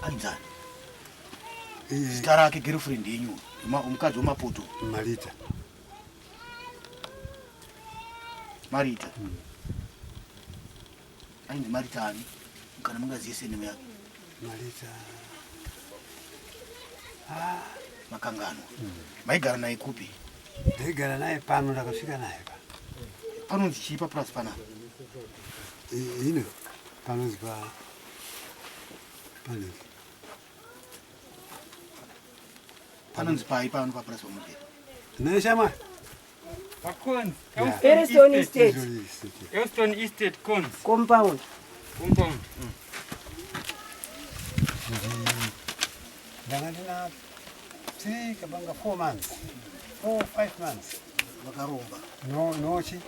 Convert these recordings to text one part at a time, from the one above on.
Ainzani? Zita rake girlfriend yenyu mukadzi wemapoto. Marita. Marita. Ainzi Marita ani? Kana mungaziye surname yake. Marita. Ah, makanganwa. Maigara naye kupi? Ndaigara naye pano ndakasvika naye pa. Panonzi chii papurasi panapa? Ino panonzi pa panonzi Panonzi pai pano papurasi pamugere? Naye shamwari. Pakonzi. Elston Estate. Elston Estate Cons. Compound. Compound. Ndanga ndina 3 kabanga 4 months. 4 5 months. Vakaromba. No no chi.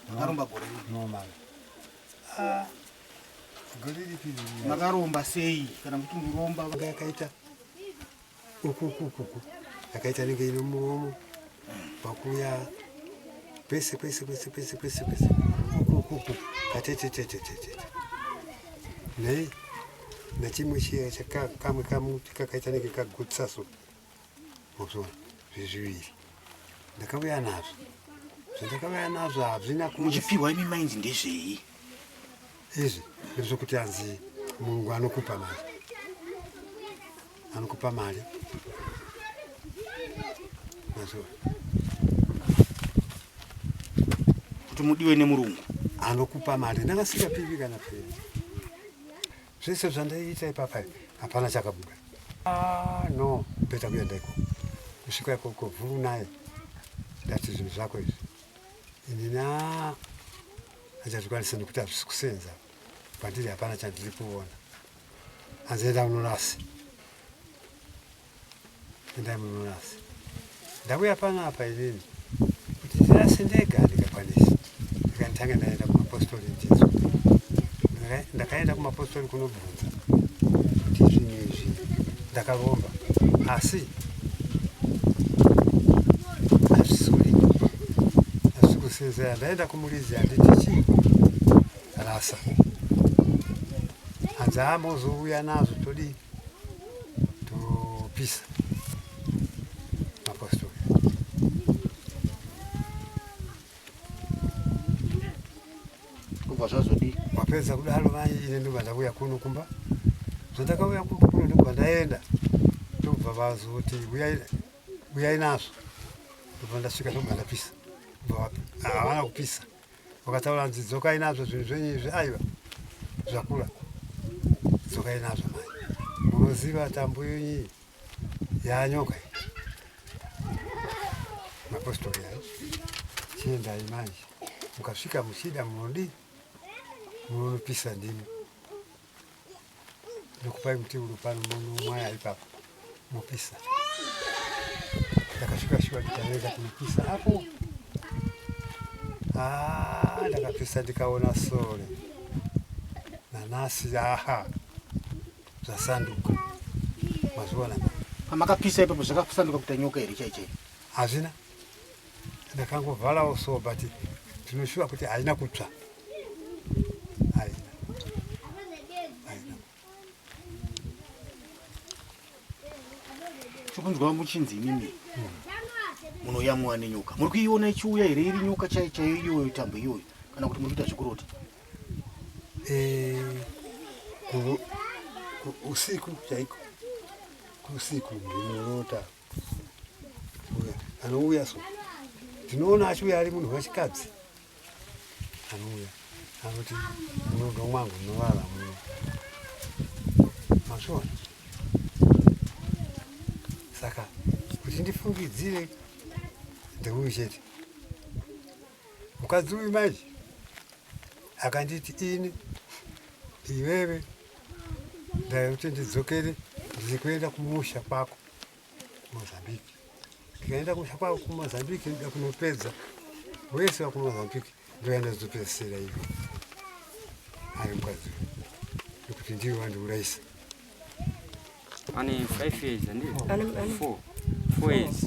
Vakaromba gore ripi? No man. Ah. Gore ripi? Makaromba sei kana kuti muromba yakaita uku uku uku uku yakaita nenge ine muromo pakuya kwese kwese kwese kwese kwese kwese uku uku uku katetetetetete nei nechimwe chiya kamwe kamuti kakaita nenge kagutsa so mazviona zviri zviviri ndakauya nazvo zvandakauya nazvo hazvina muchipiwa imi mainzi ndezvei izvi ndezvekuti anzi murungu anokupa mari anokupa mari mazviona kuti mudiwe nemurungu anokupa mari ndanga kana peni zvese zvandaiita ipapa hapana chakabuda ah, no better kuenda ikoko kusvika ikoko vhuru naye ndati zvinhu zvako izvi inina achazvikwanisa nekuti hazvisi kusenza pandiri hapana chandiri kuona hanzi enda unorasi endai munorasi ndauya panapa inini kuti ndirase ndega ndikakwanisa ndikanditanga ndaenda kumapostori ndidzo ndakaenda kumapostori kunobvunza kuti zvinhu izvi ndakaromba asi hazvisuri hazvisi kusenzera ndaenda kumuridzi handiti chii rasa hanzi amozouya nazvo todii topisa mapostori Kubva zvazodii? Wapedza kudaro mai ine ndobva ndauya kuno kumba. Zvandakauya kumba kuno ndobva ndaenda. Ndobva vazoti uyai uyai nazvo. Ndobva ndasvika ndobva ndapisa. Havana kupisa. Vakataura hanzi dzokai nazvo zvinhu zvenyu izvi aiwa zvakura. Dzokai nazvo mai. Munoziva tambo yenyu yanyoka iyi. Mapostori ayo. Chiendai manje. Mukasvika muchida munodii? Munonopisa ndimi. Ndokupai muti uri pano munomwaya ipapo mopisa. Ndakasvika shuwa ndikaenda kunopisa apo. Ah, ndakapisa ndikaona sore. Nanasi aha. Zvasanduka. Mazviona? Pamakapisa ipapo zvakasanduka kuita nyoka here chai chai? Hazvina. Ndakangovharawo so but ndinoshuwa kuti haina kutsva. Haina. Haina. Chokunzwa muchinzi imimi munoyamwa nenyoka. Muri kuiona ichiuya here iri nyoka chai chaiyo iyoyo tambo iyoyo kana kuti muri kuita zvekurota? Eh, usiku chaiko usiku ndinorota anouya so ndinoona achiuya ari munhu wechikadzi anouya anoti munodo mwangu munorara muno mazviona saka kuti ndifungidzire ndeuyu chete mukadzi uyu manje akanditi ini iwewe ndakuti ndidzokere ndiri kuenda kumusha kwako kumozambique ndikaenda kumusha kwako kumozambique ndoda kunopedza wese wakumozambique ndoenda zopedzisira iwe ari mukadzi nekuti ndiwe wandiurayisa Ane 5 years and 4 4 years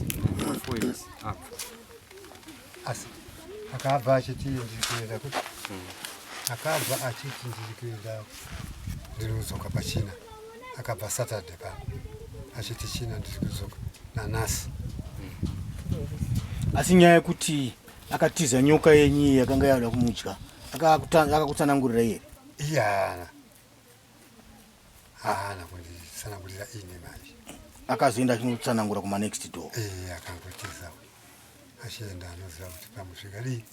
4 years up. Asi akabva achiti ndiri kuenda kuti akabva achiti ndiri kuenda Ndiri kudzoka pachina. Akabva Saturday pano achiti china ndiri kudzoka nanhasi. Asi nyaya yekuti akatiza nyoka yenyu iyi yakanga yada kumudya akakutsanangurira here? Iye haana haana kunditsanangurira ini manje. Akazoenda achinotsanangura kuma next door. Ee, akangotiza achienda, anoziva kuti pamwe zvingadii.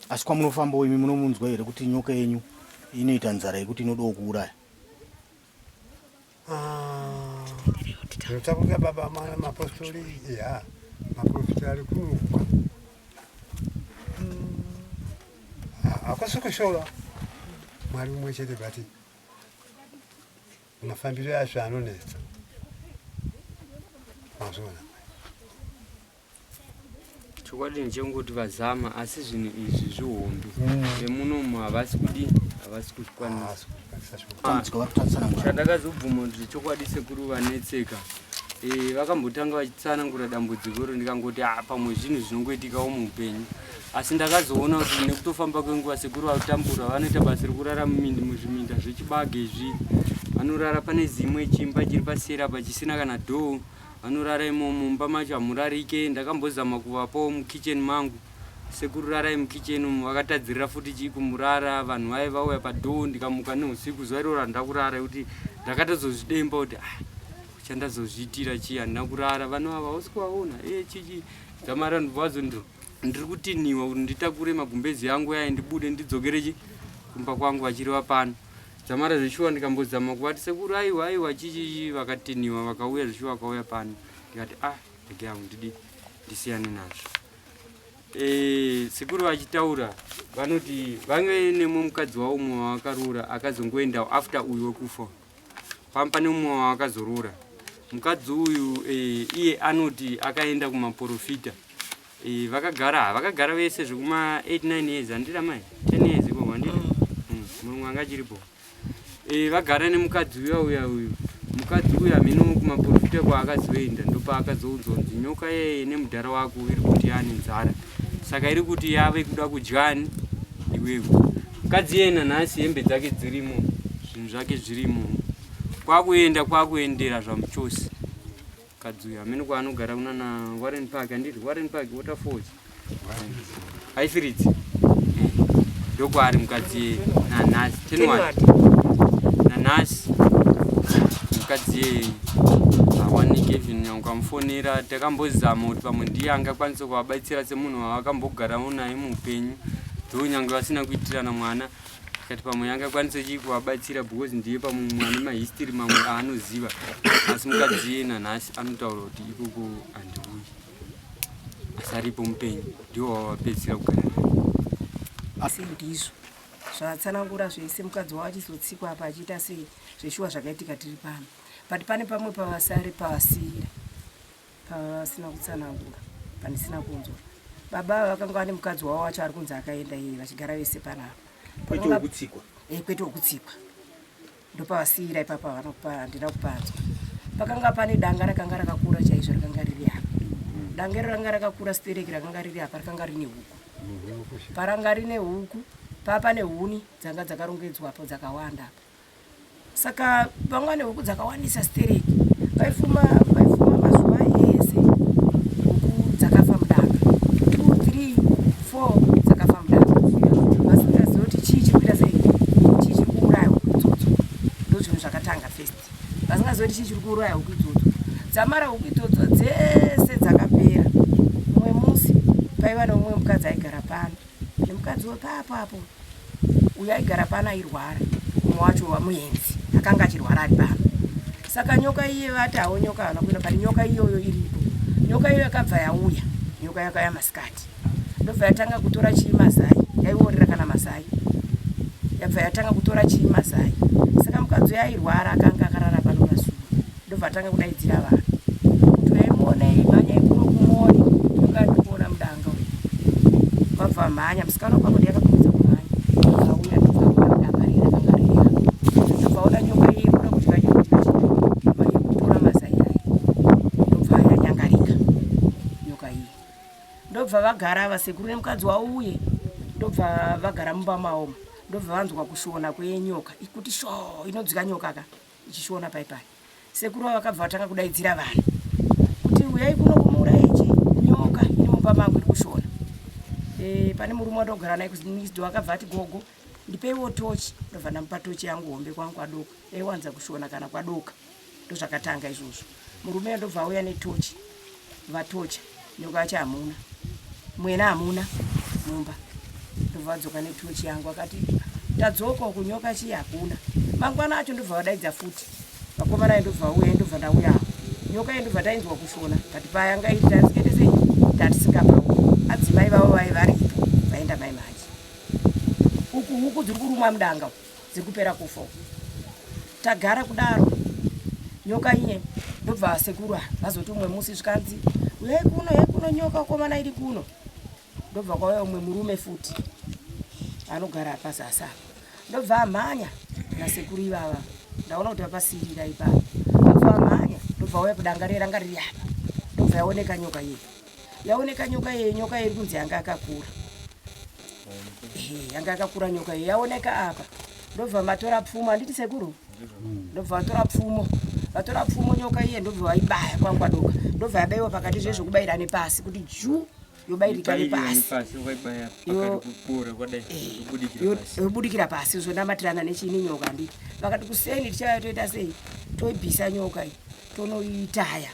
Asi kwamunofambawo imi munomunzwa here kuti nyoka yenyu inoita nzara yekuti inodawo kuuraya? Ndinotakurira baba mwana mapostori ya maprofita ari kunoka hakwasi kushora Mwari mumwe chete, but mafambiro acho anonetsa, mazviona. Chokwadi ndechekungoti vazama, asi zvinhu izvi zvihombe. Vemunomu havasi kudi, havasi kuzvikwanisa. Haasi kuzvikwanisa shuwa. Dambudziko vari kutsanangura. Chandakazobvuma kuti chokwadi sekuru vanetseka. Vakambotanga vachitsanangura dambudziko iro, ndikangoti a pamwe zvinhu zvinongoitikawo muupenyu, asi ndakazoona kuti nekutofamba kwenguva sekuru vatambura. Vanoita basa rekurara mumindi, muzviminda zvechibage izvi. Vanorara pane zimwe chimba chiri paseri apa chisina kana dhoo. Vanorara imomo, mumba macho hamurarike. Ndakambozama kuvapawo mukicheni mangu, sekuru rarai mukicheni umu, vakatadzirira futi chii kumurara. Vanhu vaye vauya padhoo, ndikamuka neusiku zuva iroro handina kurara, kuti ndakatozozvidemba kuti ah, chandazozviitira chii, handina kurara. Vanhu ava hausi kuvaona e chichi dzamara ndibvazo ndiri kutiniwa kuti nditakure magumbezi angu yaya ndibude ndidzokere chi kumba kwangu vachiriva pano. Dzamara zveshuwa ndikambozama kuvati sekuru aiwa aiwa chichichi, vakatiniwa vakauya zveshuwa, vakauya pano. Ndikati ah, rege yangu ndidi ndisiyane nazvo. Sekuru vachitaura vanoti vange nemumwe mukadzi wavo umwe wavakaroora akazongoendawo after uyu wekufa. Pamba pane mumwe wavakazoroora mukadzi uyu. Iye anoti akaenda kumaprofita. Vakagara vakagara vese zvekuma 8 9 years, handira mai, 10 years ikoko, handira murungu anga achiripo. Vagara nemukadzi uya uya uyu. Mukadzi uyu hameno kumaprofita kwaakazoenda, ndopaakazoudzwa kunzi nyoka yeye nemudhara wako iri kuti yaane nzara, saka iri kuti yave kuda kudyani iwewe. Mukadzi iyena nanhasi hembe dzake dzirimo, zvinhu zvake zvirimo, kwakuenda kwakuendera zvamuchose. Mukadzi uyu hameno kwaanogara kunana Warren Park, handiti Warren Park, Waterfalls, Highfields, ndokwaari mukadzi iyeye nanhasi. Tenward nanhasi mukadzi iyeye hawaniki, even ukamufonera. Takambozama kuti pamwe ndiye angakwanisa kuvabatsira semunhu wavakambogarawo naye muupenyu, though nyange vasina kuitirana mwana, tikati pamwe angakwanisa chii kuvabatsira because ndiye pamwe mumwe ane mahistory mamwe aanoziva. Asi mukadzi iye nanhasi anotaura kuti ikoko handiuyi, asi aripo mupenyu, ndiwo wavapedzisira kugara naye. Asi ndizvo zvatsanangura zvese mukadzi wavo achizotsikwa apa achiita sei, zveshuwa zvakaitika tiri pano, but pane pamwe pavasare pavasiyira pavasina kutsanangura, pandisina kunzwa. Baba ava vakanga vane mukadzi wavo wacho ari kunzi akaenda iye, vachigara vese panapa. Kwete wekutsikwa? Kwete wekutsikwa. Ndopavasiyira ipapa, vanopa handina kupanzwa. Pakanga pane danga rakanga rakakura chaizvo, rakanga riri apa. Danga iro rakanga rakakura stereki, rakanga riri apa, rakanga rine huku. Paranga rine huku paa pane huni dzanga dzakarongedzwapo dzakawanda apa. Saka vanga vane huku dzakawandisa stereki, vaifuma vaifuma mazuva ese. Huku dzakafa mudanga, 2 3 4 dzakafa mudanga, vasingazivi kuti chii chiri kuita sei, chii chiri kuuraya huku idzodzo. Ndo zvinhu zvakatanga first, vasingazivi kuti chii chiri kuuraya huku idzodzo. Dzamara huku idzodzo dzese dzakapera. Mumwe musi paiva neumwe mukadzi aigara pano nemukadzi wepapo apo. Uyo aigara pano airwara, umwe wacho wamuenzi akanga achirwara ari pano. Saka nyoka iye vati hawo nyoka havana kuenda, but nyoka iyoyo iripo. Nyoka iyoyo yakabva yauya, nyoka yakauya masikati, ndobva yatanga kutora chii, mazai yaiorera kana mazai, yabva yatanga kutora chii, mazai. Saka mukadzi uyo airwara akanga akarara pano pasuo, ndobva atanga kudaidzira vanhu kuti uyai muonei, mhanyai kuno kumuone nyoka yandiri kuona mudanga uyu. Vabva mhanya, musikana wepako ndiye akakurumidza kumhanya, auya ndobva aona mudanga riya rakanga riri apa, ndobva aona nyoka iye kuda kudya kudya chii, kutora mazai aya, ndobva yanyangarika nyoka iyi. Ndobva vagara vasekuru nemukadzi wauye, ndobva vagara mumba maomo. Ndobva vanzwa kushona kwenyoka ikuti shoo, inodzika nyoka ka ichishona pai pai. Sekuru vavo vakabva vatanga kudaidzira vanhu kuti uyai kuno kumuura ichi nyoka iri mumba mangu iri kushona. E, pane murume wandogara naye kunisdo akabva ati gogo ndipeiwo tochi, ndobva ndamupa tochi yangu hombe kwangu kwadoka, yaiwanza kushona kana kwadoka. Ndozvakatanga izvozvo. Murume ndobva auya netochi, vatocha nyoka yacho hamuna, mwena hamuna mumba. Ndobva vadzoka netochi yangu akati tadzoka uku nyoka chii hakuna. Mangwana acho ndobva vadaidza futi vakomana ayo ndobva vauya, ndobva ndauyawo nyoka iyo ndobva tainzwa kushona but payanga iri tasikete sei tatisingapawo adzimai vavo vai varipo vaenda mai manje uku huku dziri kurumwa mudanga uku dziri kupera kufa uku tagara kudaro nyoka iye ndobva sekuru vazoti umwe musi zvikanzi uyai kuno uyai kuno nyoka ukomana iri kuno ndobva kwauya umwe murume futi anogara pazasi apa ndobva amhanya nasekuru ivava ndaona kuti vapasirira ipapo ndobva amhanya ndobva auya kudanga riye ranga riri apa ndobva yaoneka nyoka iye yaoneka nyoka iye nyoka iri kunzi yanga yakakura yanga yakakura nyoka iye yaoneka apa ndobva matora pfumo handiti sekuru ndobva vatora pfumo vatora pfumo nyoka iye ndobva vaibaya kwangwadoka ndobva yabaiwa pakati zve zvekubayira nepasi kuti juu yobairika nepasi yobudikira pasi zvonamatirana nechini nyoka handiti vakati kuseni tichauya toita sei toibvisa nyoka iyi tonoitaya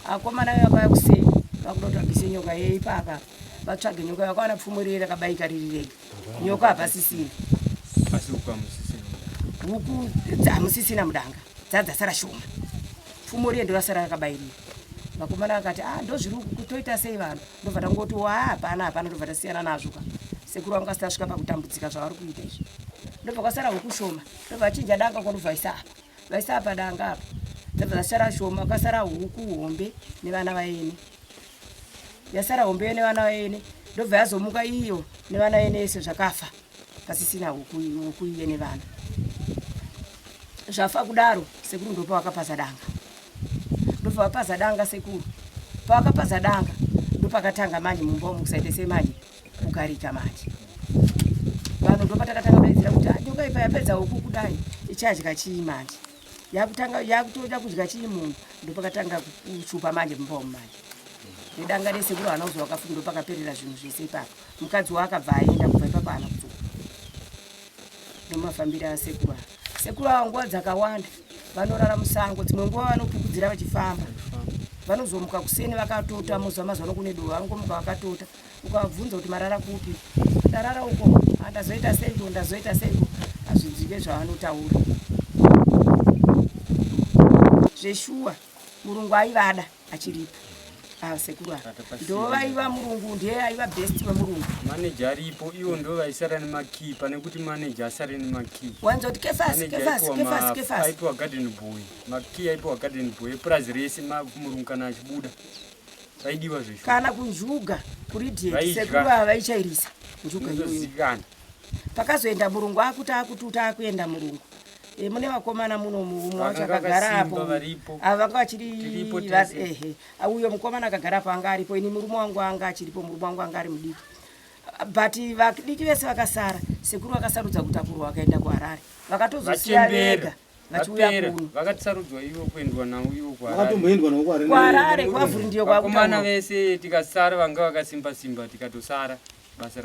akomana vaye vakauya kuseni vakuda kuti vabvise nyoka yei ipapa vatsvage nyoka vakawana pfumo riye rakabaika riri rega nyoka hapasisina huku hamusisina mudanga dzadzasara shoma pfumo riye ndorasara rakabairira vakomana vakati ah ndozviri uku kutoita sei vanhu ndobva tangoti wa hapana hapana ndobva tasiyana nazvo ka sekuru vangu asati asvika pakutambudzika zvavari kuita izvi ndobva kwasara huku shoma ndobva vachinja danga kwandobva isa apa vaisa apa danga apa dzabva dzasara shoma kwasara huku hombe nevana vaene yasara hombe nevana vaene ndobva yazomuka iyo nevana vene yese zvakafa pasisina huku huku iye nevana zvafa kudaro sekuru ndopa vakapaza danga ndobva vapaza danga sekuru pavakapaza danga ndopakatanga manje mumba umu kusaite semanje kugarika manje vanhu ndopatakatanga kudaidzira kuti ah, nyoka ipa yapedza huku kudai ichadya chii manje yakutanga yakutoda kudya chii munhu ndopakatanga kushupa manje mumba umu manje nedanga resekuru haana kuzo vakafunga ndopakaperera zvinhu zvese ipapo mukadzi waakabva aenda kubva ipapo haana kudzoka ndomafambiro asekuru ava sekuru ava nguva dzakawanda vanorara musango dzimwe nguva vanopukudzira vachifamba vanozomuka kuseni vakatota muzuva mazuva kune dova vanongomuka vakatota ukavabvunza kuti marara kupi ndarara uko ah, ndazoita seiko ndazoita seiko hazvinzwike zvavanotaura zveshuwa murungu aivada achiripo ah, sekuru ava ndo vaiva murungu ndiye aiva best wemurungu maneja aripo ivo ndo vaisara nemakii pane kuti maneja asare nemakii wanzwa kuti kefasi kefasi kefasi kefasi aipiwa garden boy makii aipiwa garden boy epurazi rese murungu kana achibuda vaidiwa zveshuwa kana kunjuga kuridheti sekuru ava vaichairisa njuga iyoyo pakazoenda murungu akuti akututa akuenda murungu e, mune vakomana muno mumwe wacho akagara apo ava vanga vachiri ehe uyo mukomana akagara apo anga aripo ini murume wangu anga achiripo murume wangu anga ari mudiki but vadiki vese vakasara sekuru vakasarudza kutakurwa vakaenda kuharare vakatozosiya vega vachiuya kuno vakatisarudzwa ivo kuendwa navo ivo kuHarare navo kuHarare kwavhuri ndiyo kwakomana vese tikasara vanga vakasimba simba tikatosara basa.